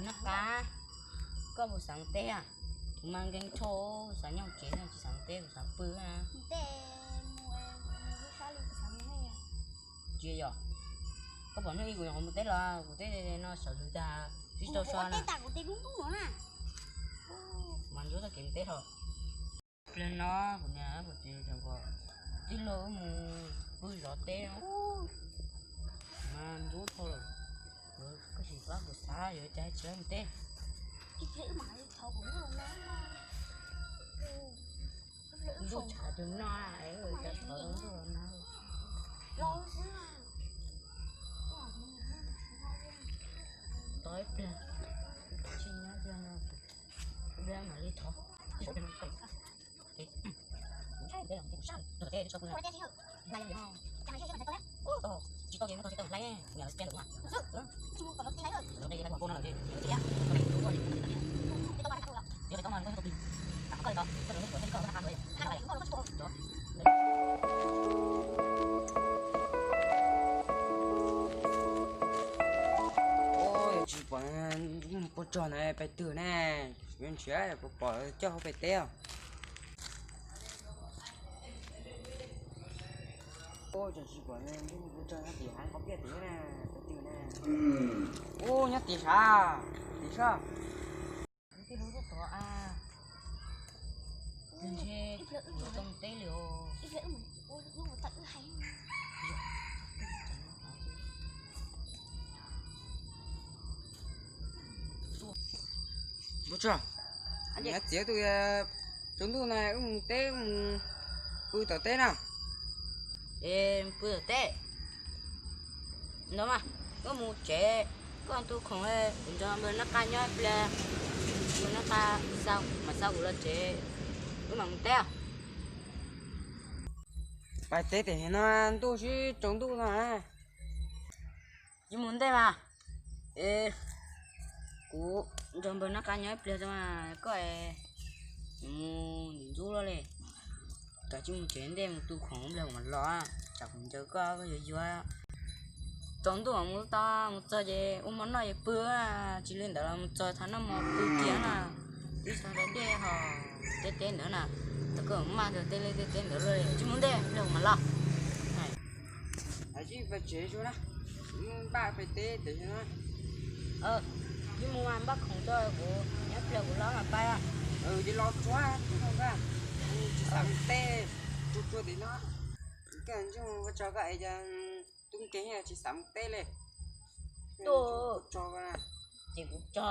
Nab Qab, koj puas xav mus teb a? Kuv mas nkees dhau, xav nyob tsev no tsis xav mus teb, kuv xav pw na. Tsis yog, koj pom hnub ib kuv nyuam qhuav mus teb los kuv teb no sawv lwg tag, twb tsis tau so na. Mas ntsuab txoj kev mus teb hos. Pliag no kuv niam kuv txiv tseem kom tij laug wb mus pw zov teb no, mas ntsuab dhau lawm. Koj sim pab kuv xav yog cas tsis mus teb. Ntuj tshav tus no, ntuj no. Tos ib pliag, tsis nyob pliag no, pliag mam li thov. Tsis pom pov tsog na, pais twg na, ntshiab pom coj hauv pem teb os. Ub, tsis pom pov tsog nyob tim hav qhov pliaj tim na, pais twg na. Ub, nyob tim sav, tim sab. Tij laug tuaj tod a, ntshe yuav tau mus teb li os. Pov tsog, nyob txiav tus, tsaus ntuj na wb mus teb, wb mus pw tom teb na. Es pw tom teb no mas, koj mus tsev, koj tu khoom, kuv nrog npawg Nab Qab nyob ib pliag, npawg Nab Qab xa, mam xa kuv los tsev, wb mam mus teb. Pais teb tiam no ntuj sib tsaus ntuj no. Tsis mus ntej mas, es kuv nrog npawg Nab Qab nyob ib pliag tso mas koj mus nim ntxub luaj li. Kav tsij mus tsev ntej mus tu khoom ib pliag kuv mam los, tsam kuv ncaws koj koj yuav yuag. Tsaus ntuj mam mus tau, mus txog ces ua hmo noj es pw, tsis li ntawd los mus txog thaum noj mov pw kiag na, twb txog da dej ho teb teb ntawd na, tau koj maj nrog tej liaj tej teb ntawd luaj li. Tsis mus ntej ib pliag kuv mam los. Tsis pais tsev tsuas na, npaj pais teb tiam no. Tsis mus mas npaj khoom tso, kuv nyob ib pliag kuv los mas pais. Ces los tsuag tsuag, tsis xav mus teb, tsuag tsuag tiam no. Koj ntsej muag ua tso koj es cas tub nkeeg tsis xav mus teb li. Tso, ces kuv tso.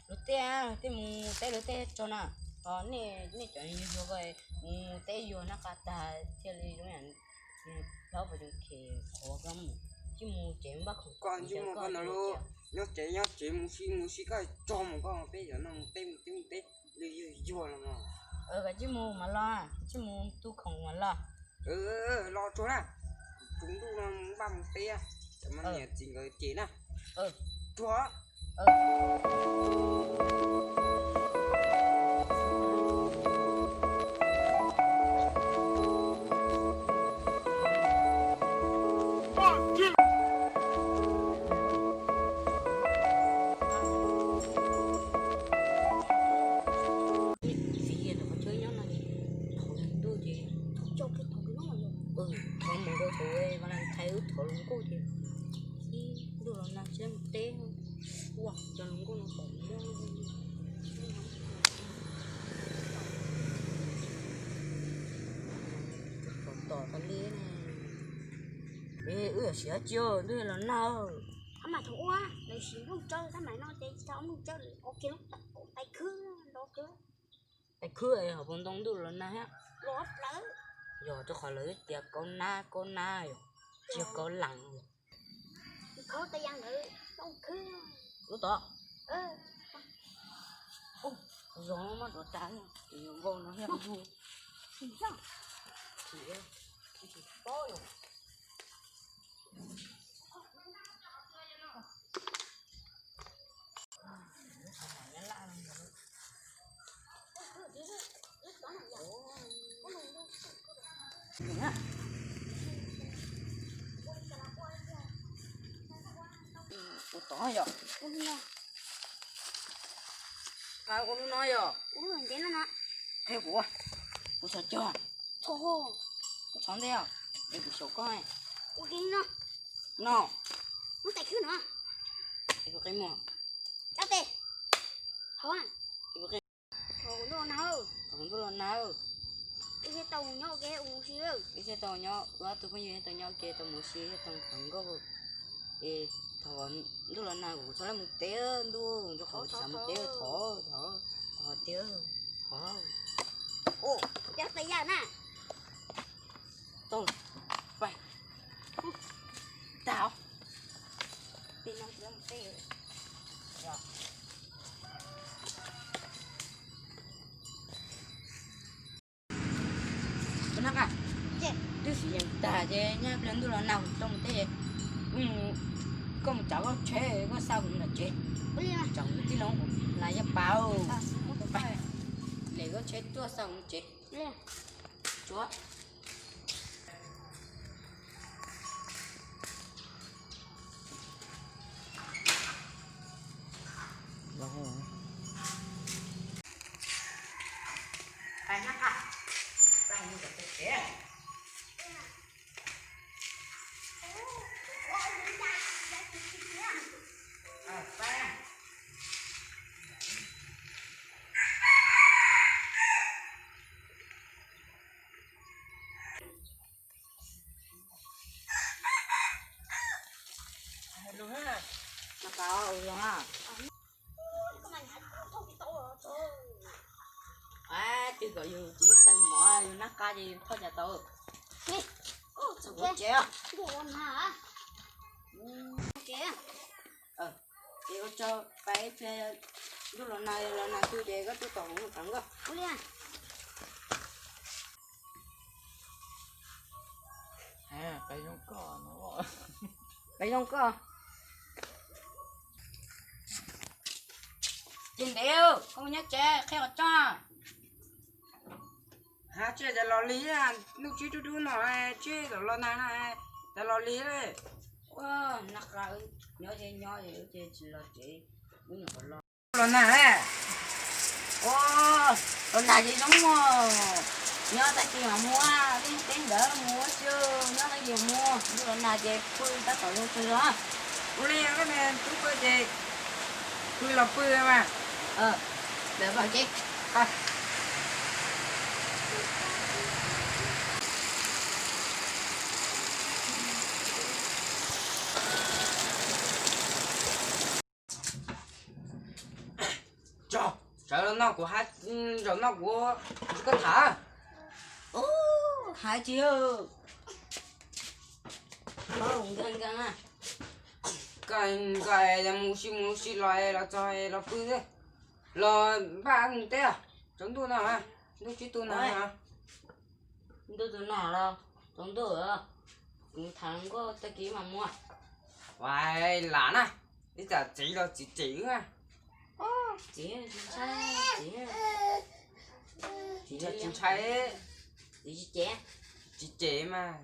Luag tej, luag tej mus teb luag tej tso na. Ho nej, nej cov yuag yuag ko, mus teb yuag noj qab tag thiaj li zoo yam plaub pes tsoo khem qhuav koj mus. Tsis mus tsev npaj khoom. Koj ntsej muag koj no los, nyob tsev nyob tsev mus si mus si koj tso mus koj peb cov no mus teb mus teb mus teb li yuag yuag los mas. Koj tsis mus mas los, tsis mus tu khoom mas los. Los tsuag na, tsaus ntuj no npaj mus teb, cov niam txiv nkawd cem na. Tsuag. Txiv nyob no ces thov ntuj ces thov mus rau thaum Valentine wb thov hluas nkauj ces ib ntuj los nag siab teb ua cov hluas nkauj no pom mob tom tom tas li. Wb yam siav tsis ntuj los nag. Qhov mas thaum ub lawv siv nplooj tsawb, tab mas no ces tsis tau nplooj tsawb, ua kiag lub tais khwb nrov khwb. Tais khwb hauv paus ntoo ntuj los nag thiab. Los plaws. Yog rau qhov lawv tias kaub nab kaub nab yom, tsis yog kaub lees. Khawb tas yas ntawd nplooj khwb. Lub tod. Zoo muab rov tas, vau no thiab. Ua tod yom. Ua lub no, ua lub no yog ua lub ntev no no. Qhia kuv, kuv xav cog. Kuv txhob ntej os, es kuv xyaum koj. Ua li no. No. Muab tais khwb no. Es kuv qi muag. Cab tes. Hov. Es kuv qi. Hov kuv ntuj los nag. Hov kuv ntuj los nag. Wb thiaj tau mus nyob ua ke ua si. Wb thiaj tau nyob, wb ob tug phooj ywg thiaj tau nyob ua ke tau mus si thiaj tau thov nkauj. Es thov ntuj los nag kuv txhob mus teb ntuj, ntuj qhov xav mus teb thov, thov, thov tiag, thov. Ua, cab tes yam na. Tau, pais. Tau. Peb no tsis mus teb. Tus nab qa, twb siv yees tag ces nyab pliag ntuj los nag kuv tau mus teb. Koj mus tsav koj tsheb koj xa kuv mus tom tsev. Tsam kuv tij laug kuv hla yaj pas, lem koj tsheb tuaj xa kuv mus tsev. Tsuav. Twb kom yus tsis muaj teeg mov yus nab qa ces yus thauj cas tau. Txog kuv tsev. Ces ua tsaug pais ib pliag, ntuj los nag los nag twg ces koj tuaj tom kuv mus tom nkauj. Pais zoo koj. Ces ntev koj mus nyob tsev qhia qhov tso. Ha, tsis tas los lig, hnub tsib dub dub no, tsis tas los nag no, tas los lig. Ua, nab qa, nyob ces nyob ces tsis los tsev, hnub nyuam qhuav los. Los nag, ua, los nag ces zoo mog. Nyob tag kis mam mus, teb ntawd mus ua si, nyob tag kis mus, ntuj los nag ces pw tab tom zoo pw los. Ua li koj niag tub pw ces pw los pw mas. Ntawd ces Tso, sawv los noj kuv hais, zaum no kuv ntsib koj tham. Hais tsis, nkag nkag na. Koj, koj mus si mus si los los txog los pw, los npaj mus teb, tsaus ntuj no, ntuj tsib tu no. Ntuj tu no los tsaus ntuj, kuv tham nkauj tag kis mam mus. Ua lam na, ib tsam txiv los txiv cem na. Txiv tsis ntshai, txiv tsis ntshai, txiv tsis cem, tsis cem mas,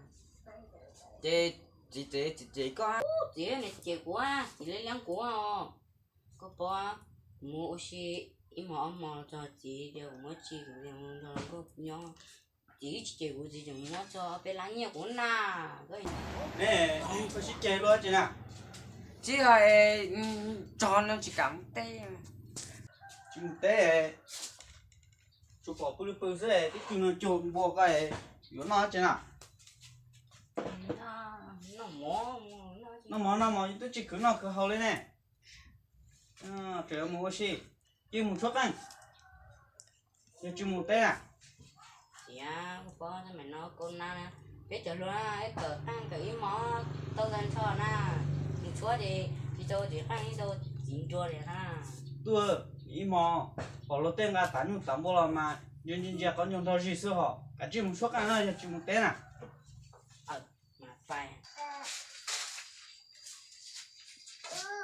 ces txiv cem tsis cem koj. Txiv niam cem kuv, txiv liab liab kuv. Koj pom, kuv mus ua si ib hmos ob hmos txog txiv tias kuv muab tsis, kuv tias mus nrog nkauj nyob. Txiv tsis cem kuv, txiv tseem muab txog peb lab nyiaj kuv na. Koj sib ceg luaj tsis na? Tsis, tso no tsis kam mus teb. Tsis mus teb, tsuas pom pw pw xwb, tib tug no cuag npua koj yuav noj tsis na? Noj mov noj mov, yus twb tsis khwv noj khwv haus li ne. Tseem yuav mus ua si, cia mus tshuab qeej. Yog tsis mus teb na? Tias koj paub tab meem no koj na, peb cov hluas ib kawm qeej kawm ib hmos tau tag nrho na, mus tshuab ces tsis tau txiv qeej, tau txiv nruas li na. Tuaj ib hmos, pom luag tej nqa tav nyuj tav npua los mas ntsia ntsia ntsia qhov ncauj nrog zig xwb hos, kav tsij mus tshuab qeej na, yog tsis mus teb na.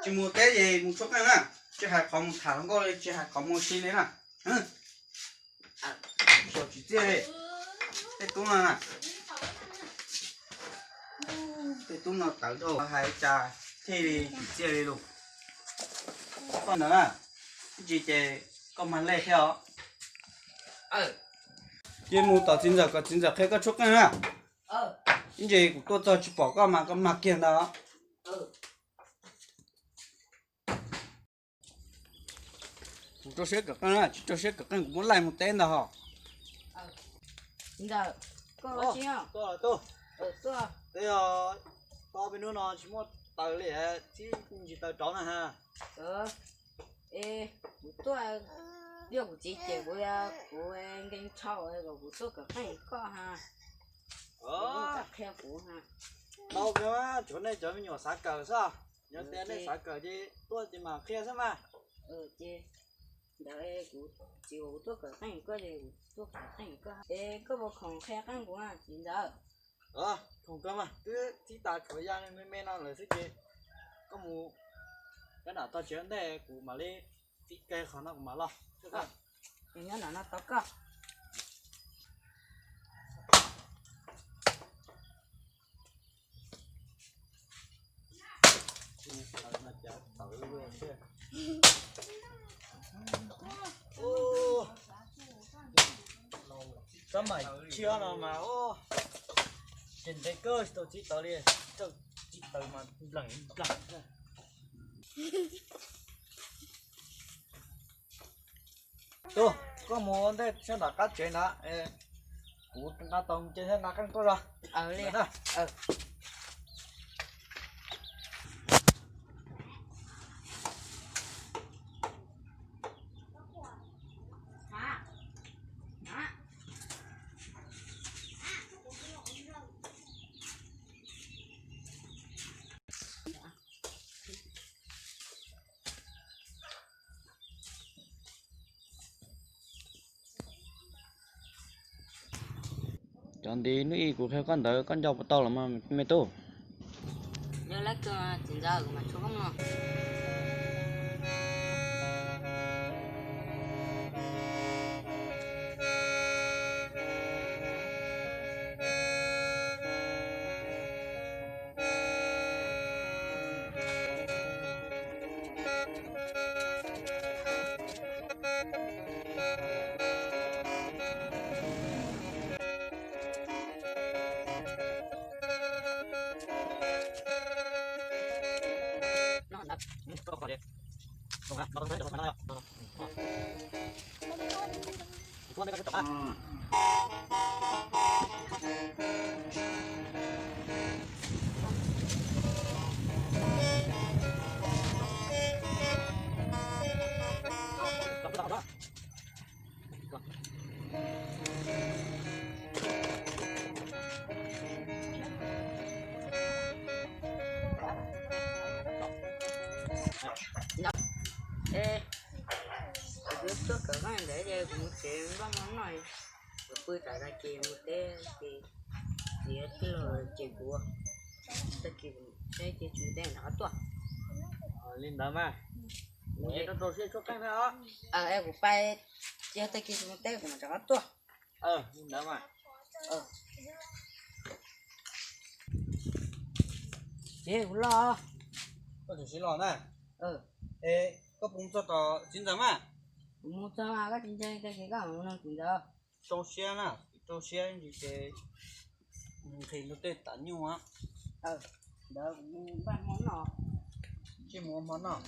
Tsis mus teb ces mus tshuab qeej na, tsis hais qhov mus tham hluas nkauj li, tsis hais qhov mus ua si li na. Xyov tsis txiaj li. Tej tub no na, tej tub no tawv dhau hais cas thiaj li tsis txiaj li lus. Koj ntawd na, ib ntsis ces koj mag lej thiab os. Cia mus tom txiv ntxawm kom txiv ntxawm qhia koj tshuab qeej na. Ib ntsis kuv tuaj txog tsis pom koj mas koj mag kiag ntag. Kuv rau siab kawm qeej na, tsis rau siab kawm qeej kuv muab laij mus teb ntag hos. Ntxawm, koj tuaj, tuaj, teb os, tau peb hnub no tsis muaj taws li, txib ntsis taws rauv na ha. Es kuv tuaj, yog kuv txiv ces kuv, kuv nkees tshau kom kuv tuaj kawm qeej koj ha. Qhia kuv ha. Tau kawg, tsuav nej cov me nyuam xav kawm xwb. Yog tias nej xav kawm ces tuaj ces mam qhia xwb mas. Ces ntawd kuv txiv uas kuv tuaj kawm qeej koj ces kuv tuaj kawm qeej koj. Es koj puas khoom qhia qeej kuv txiv ntxawm? Khoom kawg mas, twb txib tas tshuav ya me me no lawm xwb ces koj mus nyob nram toj tsev ntej kuv mam li txib kiag qhov no kuv mam los. Nyob nram no tos koj. Txhob mam tshia no mas, ces ntev kawg tsis tau txib taws li, txawm txib taws mas nplees nplees. Tub, koj mus ua ntej sab nram qab tsev ntawd, kuv nqa tau mus ces thiaj nqa qeej tuaj zog. Cov ntiv hnub ib kuv qhia koj ntawd koj nco puas tau los mas me tub? Yog lab kawg txiv ntxawm, kuv mam tshuab koj mloog. Kuv tuaj kawm vaj ntawd ces kuv mus tsev npaj hmo noj, kuv pw tas zog ces mus teb ces txiv tij laug cem kuv, tag kis saib ces tsis mus teb rov qab tuaj. Li ntawd mas, kuv rau rau siab tshuab qeej na os. Es kuv pais, ces tag kis tsis mus teb kuv mam rov qab tuaj. Li ntawd mas. Ces kuv los. Koj tseem siv los na. Es koj puas mus txog tom txiv ntxawm mas? Kuv mus txog mas koj tsis ntseeg tag kis koj mam mus nug txiv ntxawm. Rau siab na, rau siab ntsis ces nqhis luag tej tam nyuj. Ntawd kuv mus npaj hmo noj. Tsis mus ua hmo noj.